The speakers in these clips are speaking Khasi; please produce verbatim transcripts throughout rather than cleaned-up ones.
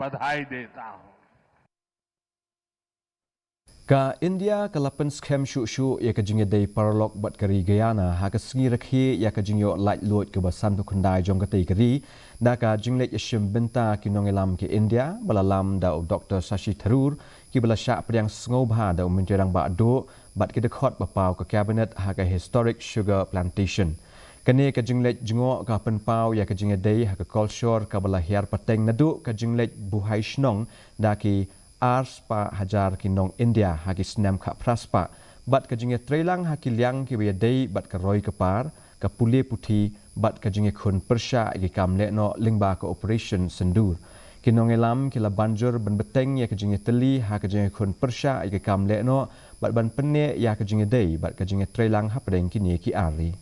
बधाई देता हूं। Ka India ka la pynskhem shuh shuh ïa ka jingïadei paralok bad ka ri Guyana ha ka sngi rakhe ïa ka jingïoh laitluid kaba sanphew khyndai jong katei ka ri, da ka jingleit ïashim bynta ki nongïalam ka India ba la lam da u Doctor Shashi Tharoor, kiba la shah pdiang sngewbha da u Myntri Rangbah Duh bad ki dkhot ba paw ka Cabinet ha ka historic sugar plantation. Kane ka jingleit jngoh ka pynpaw ïa ka jingïadei ha ka kolshor kaba la hiar pateng naduh ka jingleit buhai shnong da ki ar spah hajar ki nong India ha ki snem khatphra spah, bad ka jingïatreilang ha ki liang kiba ïadei bad ka roi ka par, ka pule puthi, bad ka jingïakhun pyrshah ïa ki kam lehnoh lyngba ka Operation Sindoor. Ki nongïalam ki la ban jur ban bteng ïa ka jingïatylli ha ka jingïakhun pyrshah ïa ki kam lehnoh bad ban pynneh ïa ka jingïadei bad ka jingïatreilang hapdeng kine ki ar ri.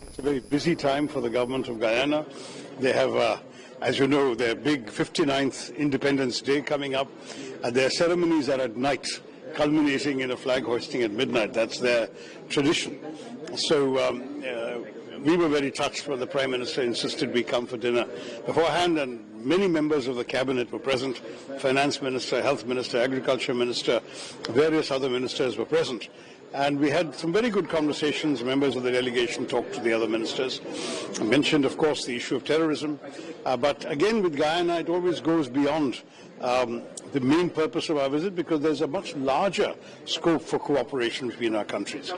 It's a very busy time for the government of Guyana. They have, uh, as you know, their big fifty-ninth Independence Day coming up, and their ceremonies are at night, culminating in a flag hoisting at midnight. That's their tradition. So um, uh, we were very touched when the Prime Minister insisted we come for dinner beforehand, and many members of the cabinet were present, Finance Minister, Health Minister, Agriculture Minister, various other ministers were present. And we had some very good conversations. Members of the delegation talked to the other ministers. I mentioned, of course, the issue of terrorism. Uh, but again, with Guyana, it always goes beyond um, the main purpose of our visit, because there's a much larger scope for cooperation between our countries.